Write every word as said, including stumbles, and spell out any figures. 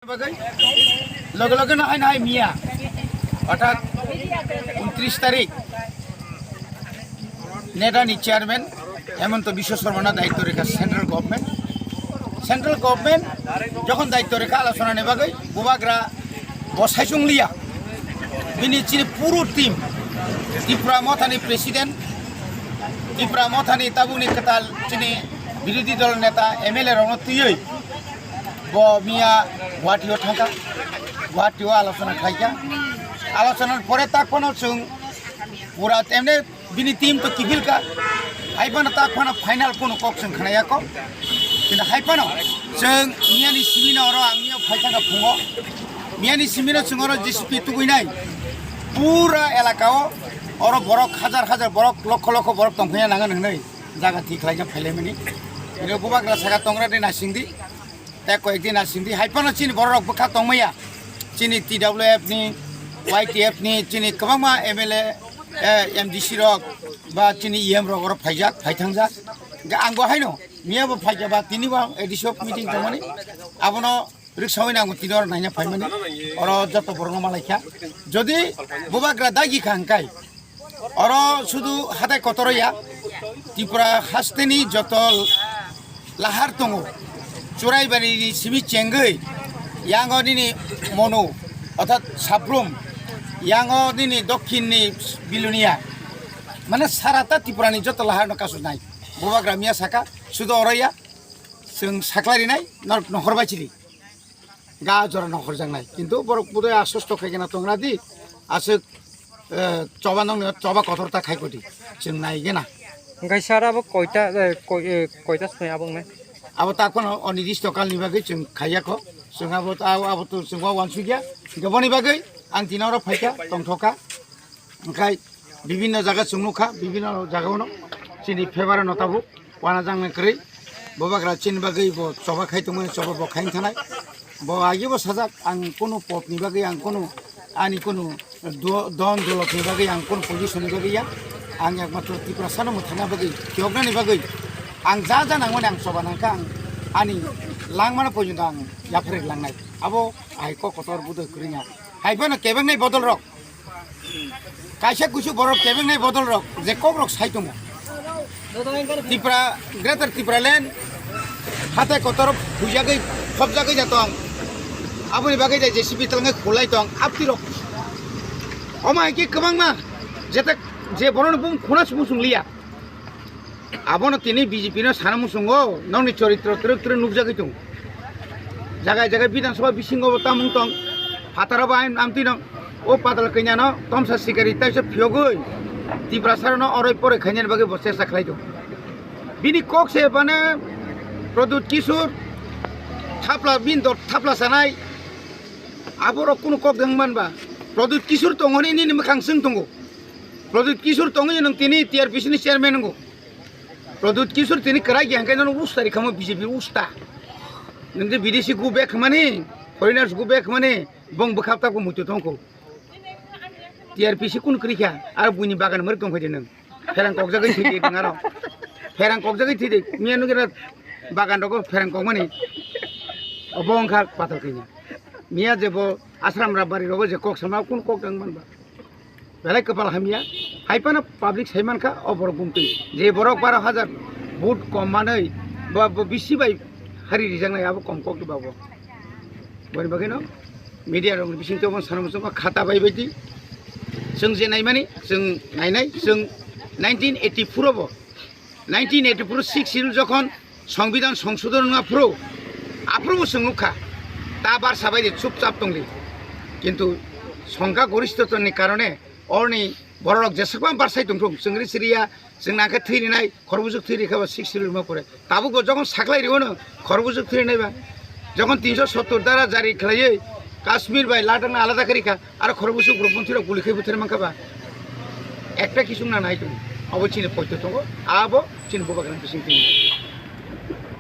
Bagwi loge loge no haino hai miya, orthat untris tarik NEDA ni chairman Hemanta Biswa Sarma no daityo rikha central government. Central government jokhon daityo rikha alochona ni bagwi, bubagra bo saichung liya, bini chini puro team, Tipra Motha ni president, Tipra Motha ni tabuk ni kwtal chini birodhi dol neta M L A rok no twiwi bo miya Guwahati o thangkha, Guwahati o alochona khlaikha. Alochona ni pore tak phano chwng pura emne bini team to kiphilkha. Hai phano tak phano final kuno kok chwng khnayakho. Kintu hai phano chwng miyani simi no oro ang miya phaithangkha phungo. Miyani simi no chwng oro J C B tubui nai. Pura elaka o oro borok hajar hajar borok, lokho lokho borok tongphaiya nango nwngnwi jaga thik khlaina phailaimani. Ino bubagra saka tongra de nasingdi. Tei koyekdin asindi, hai phano chini borok rok bwkha tongmaya. Chini T W F ni, Y T F ni, chini kwbangma M L A, eh, M D C rok, ba chini E M rok oro phaijak, phaithangjak. Hingke ang bo haino, miya bo phaikha ba, tini bo A D C o meeting tongmani, abono riksawi nango tini oro naina phaimani, oro joto borok no malaikha. Jodi bubagra dagi kha hingkai, oro sudu hatai kotoro ya, Tripura hasteni joto lahar tongo. Churaibari ni simi chengwi, yango nini Monu, orthat Sabrum, yango nini Dokhin ni Bilonia. Mane sarata Tripura ni joto lahar no kasu nai. Bubagra miya saka, sudu oro ya, chwng saklai rinai, nor-, nohor bai chiri. Ga jora no horjaknai. Kintu borok budai aswk tokhaikhe na tongra di. Aswk, eh, choba nokni choba kotor ta khaikho di. Chwng naigena. Hingke sir abo koita, eh, koi-, eh, koita soi abo wngnai? Abo ta kono onidisto kalni bagwi chwng khaiyakho. Chwng abo ta, abo to chwng wa wansukya. Hingke boni bagwi ang tini oro phaikha, tongthokha. Hingkhai bibinno jaga chwng nukha, bibinno jagao no chini favour no tabuk wana jangna kwrwi. Bubagra chini bagwi bo choba khai tongmani, choba bo khaina thanai. Bo agi bo sajak, ang kunu pop ni bagwi, ang kunu ani kunu do-, don dolok ni bagwi, ang kunu position ni bagwi ya. Ang ekmatro Tiprasa no mwthangna bagwi, phiyoknani bagwi ang ja ja nangmani ang choba nangkha, ang ani langmano porjonto ang yapharwi langnai. Abo hai kok kotor budai kwrwngya. Hai phano kebengnai bodol rok. Kaisa kusu borok kebengnai bodol rok je kok rok sai tongo. Tripura, Greater Tipraland hatai kotor bujagwi khopjagwi ja tong. Aboni bagwi je J C B twlangwi khulai tong. Apti rok. Omo hai khe kwbangma jete je borokni bung khuna sumung sung liya. Abono tini B J P no sana muchungo, nokni choritro twrwk twrwk nukjagwi tongo. Jaga jaga Bidhan Sabha bisingo bo tamung tong, phataro bo ain amtwi no, o patal kanya no tomsa sikari taisa phiyogwi, Tiprasa no oroi poroi khainani bagwi bo chesta khlai tongo. Bini kok se bana Pradyut Kishore thapla bin dot thapla sanai, aborok kunu kok deng manba, Pradyut Kishore tongoni nini mwkhang swng tongo. Pradyut Kishore tongwi nwng tini T R P C ni chairman wngo. Pradyut Kishore tini kwrak ya hwnkhe nono usta ri khamo B J P usta. Nwng je bidesi go back hwnmani, foreigners go back hwnmani, bong bwkhak tako muitu tongkho. T R P C kun kwrwi kha, aro buini bagan mwrwk tongphai de nwng. Pherang kokjagwi thwi de nwng aro. Pherang kokjagwi thwi de, miya nugwi na bagan rogo pherang kokmani. Obo wngkha patal kanya. Miya je bo Ashram Rabbari rogo je kok sama kun kok tong manba. Belai kwpal hamya, hai phano public sai mankha, o borok bumtwi. Je borok baro hajar vote kom manwi, bo, bo bisi bai hari rijaknai, abo kom kok ba bo. Boni bagwino media rokni bisingtwi obo sana muchungo khata bai bai di. Chwng je naimani, chwng nainai, chwng nineteen eighty-four o bo. Nineteen eighty-four six schedule jokhon Songbidan Songsodhon wngma phuru, aphuru bo chwng nukha, ta barsa bai de chupchap tongdi. Kintu songkha goristotoni karone orni bororok jesakma barsai tongthung, chwng ri siriya, chwng nangkhe thwi rinai, khorbujuk thwi rikha ba six schedule wngma pore. Tabuk bo jokhon saklai riyono khorbujuk thwi rinai ba, jokhon tinsho sottor dara jari khlaiwi Kashmir bai Ladakh no alada khe rikha, aro khorbujuk rukmontri rok guli khai buthar mankha ba. Ekta kisung na nai tongo. Abo chini poito tongo. Abo chini bubagrani bising tongo.